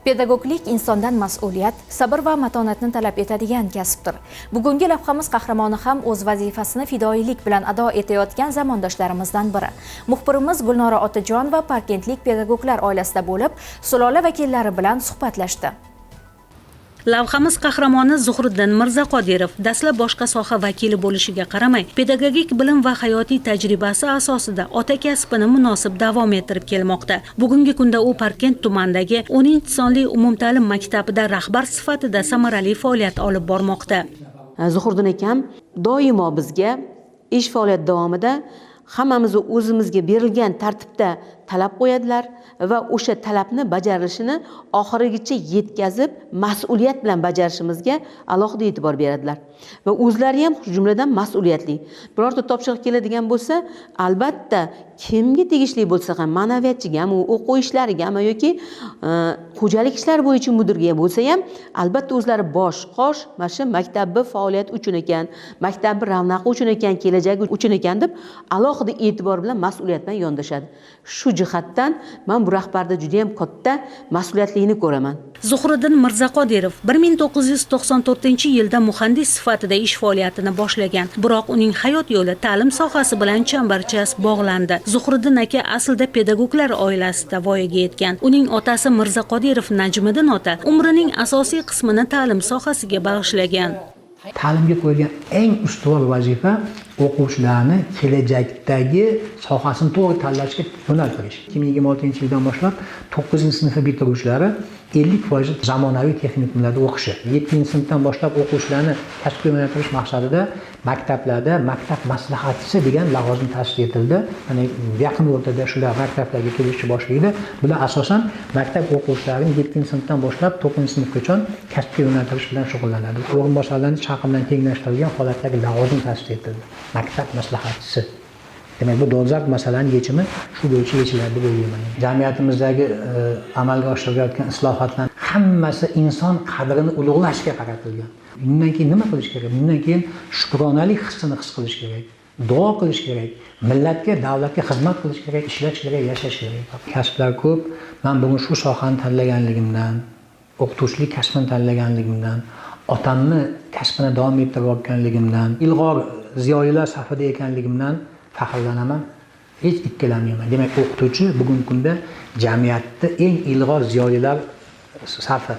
Pedagoglik insondan mas'uliyat, sabr va matonatni talab etadigan kasbdir. Bugungi lavhamiz qahramoni ham o'z vazifasini fidoyilik bilan ado etayotgan zamondoshlarimizdan biri. Muxbirimiz Gulnora Otajonova parkentlik pedagoglar oilasida bo'lib, sulola vakillari bilan suhbatlashdi. Lavhamiz qahramoni Zuhriddin Mirzaqodirov dastlab boshqa soha vakili bo'lishiga qaramay, pedagogik bilim va hayotiy tajribasi asosida ota kasbini munosib davom ettirib kelmoqda. Bugungi kunda u Parkent tumanidagi 10-sonli umumta'lim maktabida rahbar sifatida samarali faoliyat olib bormoqda. Zuhriddin akam doimo bizga ish faoliyati davomida hammamizni o'zimizga berilgan tartibda talab qo'yadilar va o'sha talabni bajarilishini oxirigacha yetkazib, mas'uliyat bilan bajarishimizga alohida e'tibor beradilar va o'zlari ham shu jumladan mas'uliyatli. Birorta topshiriq keladigan bo'lsa, albatta kimga tegishli bo'lsa ham, ma'naviyatchigami, o'quv ishlarigami yoki xo'jalik ishlari bo'yicha mudirga bo'lsa ham, albatta o'zlari bosh qosh mana shu maktabni faoliyati uchun ekan, maktabni ravnaqi uchun ekan, kelajagi uchun ekan deb alohida e'tibor bilan, mas'uliyat bilan yondashadi. Shu jihatdan man bu rahbarda juda yam katta mas'uliyatlikni ko'raman. Zuhriddin Mirzaqodirov 1994-yilda muhandis sifatida ish faoliyatini boshlagan. Biroq uning hayot yo'li ta'lim sohasi bilan chambarchas bog'landi. Zuhriddin aka aslida pedagoglar oilasida voyaga yetgan. Uning otasi Mirzaqodirov Najmiddin ota umrining asosiy qismini ta'lim sohasiga bag'ishlagan. Ta'limga qo'yilgan eng ustuvor vazifa o'quvchilarni kelajakdagi sohasini to'g'ri tanlashga yo'naltirish. 2026-yildan boshlab 9-sinfni bitiruvchilari 50% zamonaviy texnikumlarda o'qishi, 7-sinfdan boshlab o'quvchilarni kasbga yo'naltirish maqsadida maktablarda maktab maslahatchisi degan lavozim ta'sis etildi. Mana yaqin o'rtada shular maktablarga kelishni boshlaydi. Bular asosan maktab o'quvchilarini 7-sinfdan boshlab 9-sinfgacha kasbga yo'naltirish bilan shug'ullanadi. O'rinbosarlarni chaqim bilan tenglashtirilgan holatdagi lavozim ta'sis etildi, maktab maslahatchisi. Demak, bu dolzarb masalani yechimi shu bo'yicha yechiladi deb o'ylayman. Jamiyatimizdagi amalga oshirilayotgan islohotlar hammasi inson qadrini ulug'lashga qaratilgan. Bundan keyin nima qilish kerak? Bundan keyin shukronalik hissini his qilish kerak, duo qilish kerak, millatga, davlatga xizmat qilish kerak, ishlash kerak, yashash kerak. Kasblar ko'p. Man bugun shu sohani tanlaganligimdan, o'qituvchilik kasbini tanlaganligimdan, otamni kasbini davom ettirayotganligimdan, ilg'or ziyolilar safida ekanligimdan faxrlanaman, hech ikkilanmayman. Demak, o'qituvchi bugungi kunda jamiyatda eng ilg'or ziyolilar safi.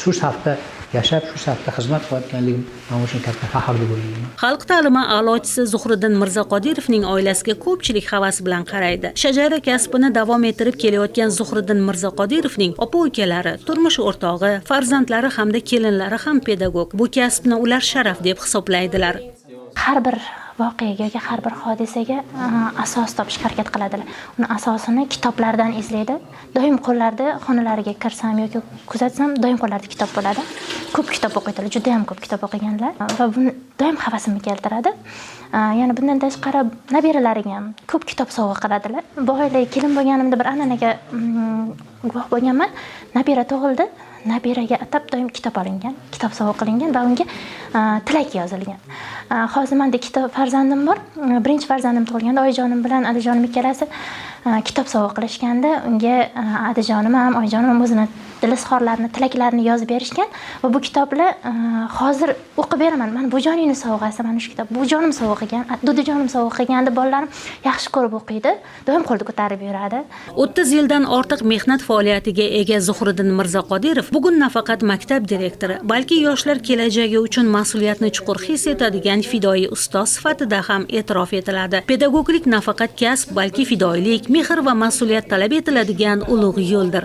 Shu safda yashab, shu safda xizmat qilayotganligim man uchun katta faxr deb o'ylayman. Xalq ta'limi a'lochisi Zuhriddin Mirzaqodirovning oilasiga ko'pchilik havas bilan qaraydi. Shajara kasbini davom ettirib kelayotgan Zuhriddin Mirzaqodirovning opa ukalari, turmush o'rtog'i, farzandlari hamda kelinlari ham pedagog. Bu kasbni ular sharaf deb hisoblaydilar. Har bir voqeaga yoki har bir hodisaga asos topishga harakat qiladilar. Uni asosini kitoblardan izlaydi. Doim qo'llarida, xonalariga kirsam yoki kuzatsam, doim qo'llarida kitob bo'ladi. Ko'p kitob o'qiydilar, juda ham ko'p kitob o'qiganlar va buni doim havasimni keltiradi. Yana bundan tashqari nabiralariga ham ko'p kitob sovg'a qiladilar. Bu oilaga kelin bo'lganimda bir an'anaga guvoh bo'lganman. Nabira tug'ildi, nabiraga atab doim kitob olingan, kitob sovg'a qilingan va unga tilak yozilgan. Hozir manda ikkita farzandim bor. Birinchi farzandim tug'ilganda oyijonim bilan adajonim ikkalasi kitob sovg'a qilishganda, unga adajonim ham, oyijonim ham o'zini dil izhorlarini, tilaklarini yozib berishgan va bu kitoblar hozir o'qib beraman. Mana buvijoningni sovg'asi, mana shu kitob buvijonim sovg'a qilgan, dadajonim sovg'a qilgan deb bolalarim yaxshi ko'rib o'qiydi, doim qo'lida ko'tarib yuradi. 30 yildan ortiq mehnat faoliyatiga ega Zuhriddin Mirzaqodirov bugun nafaqat maktab direktori, balki yoshlar kelajagi uchun mas'uliyatni chuqur his etadigan fidoyi ustoz sifatida ham e'tirof etiladi. Pedagoglik nafaqat kasb, balki fidoyilik, mehr va mas'uliyat talab etiladigan ulug' yo'ldir.